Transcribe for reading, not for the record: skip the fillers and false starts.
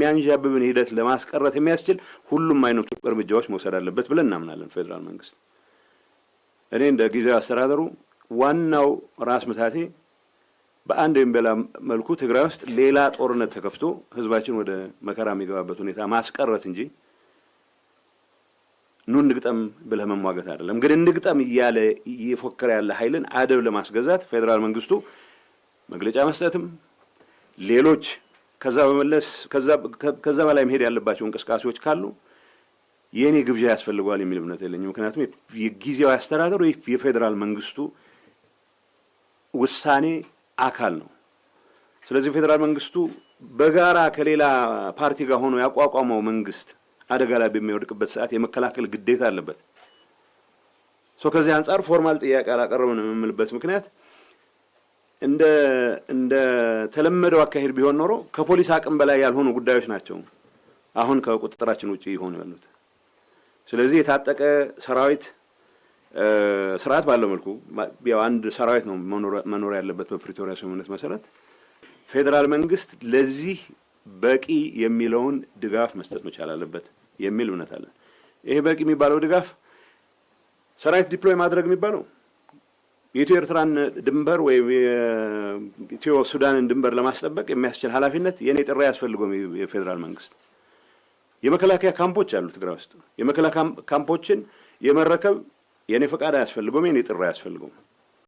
የሚያንዣብብን ሂደት ለማስቀረት የሚያስችል ሁሉም አይነቱ እርምጃዎች መውሰድ አለበት ብለን እናምናለን። ፌዴራል መንግስት፣ እኔ እንደ ጊዜያዊ አስተዳደሩ ዋናው ራስ ምታቴ በአንድ ወይም በሌላ መልኩ ትግራይ ውስጥ ሌላ ጦርነት ተከፍቶ ህዝባችን ወደ መከራ የሚገባበት ሁኔታ ማስቀረት እንጂ ኑ እንግጠም ብለህ መሟገት አይደለም። ግን እንግጠም እያለ እየፎከረ ያለ ኃይልን አደብ ለማስገዛት ፌዴራል መንግስቱ መግለጫ መስጠትም፣ ሌሎች ከዛ በመለስ ከዛ በላይ መሄድ ያለባቸው እንቅስቃሴዎች ካሉ የእኔ ግብዣ ያስፈልገዋል የሚል እምነት የለኝም። ምክንያቱም የጊዜያዊ አስተዳደሩ የፌዴራል መንግስቱ ውሳኔ አካል ነው። ስለዚህ ፌዴራል መንግስቱ በጋራ ከሌላ ፓርቲ ጋር ሆኖ ያቋቋመው መንግስት አደጋ ላይ በሚወድቅበት ሰዓት የመከላከል ግዴታ አለበት። So ከዚህ አንጻር formal ጥያቄ አላቀረብንም የምልበት ምክንያት እንደ ተለመደው አካሄድ ቢሆን ኖሮ ከፖሊስ አቅም በላይ ያልሆኑ ጉዳዮች ናቸው አሁን ከቁጥጥራችን ውጪ ይሆኑ ያሉት። ስለዚህ የታጠቀ ሰራዊት ስርዓት ባለው መልኩ፣ ያው አንድ ሰራዊት ነው መኖር ያለበት በፕሪቶሪያ ስምምነት መሰረት፣ ፌዴራል መንግስት ለዚህ በቂ የሚለውን ድጋፍ መስጠት መቻል አለበት የሚል እምነት አለን። ይሄ በቂ የሚባለው ድጋፍ ሰራዊት deploy ማድረግ የሚባለው የኢትዮ ኤርትራን ድንበር ወይም የኢትዮ ሱዳንን ድንበር ለማስጠበቅ የሚያስችል ኃላፊነት የኔ ጥሪ አያስፈልገውም። የፌዴራል መንግስት የመከላከያ ካምፖች አሉ ትግራይ ውስጥ። የመከላከያ ካምፖችን የመረከብ የኔ ፈቃድ አያስፈልገውም፣ የኔ ጥሪ አያስፈልገውም።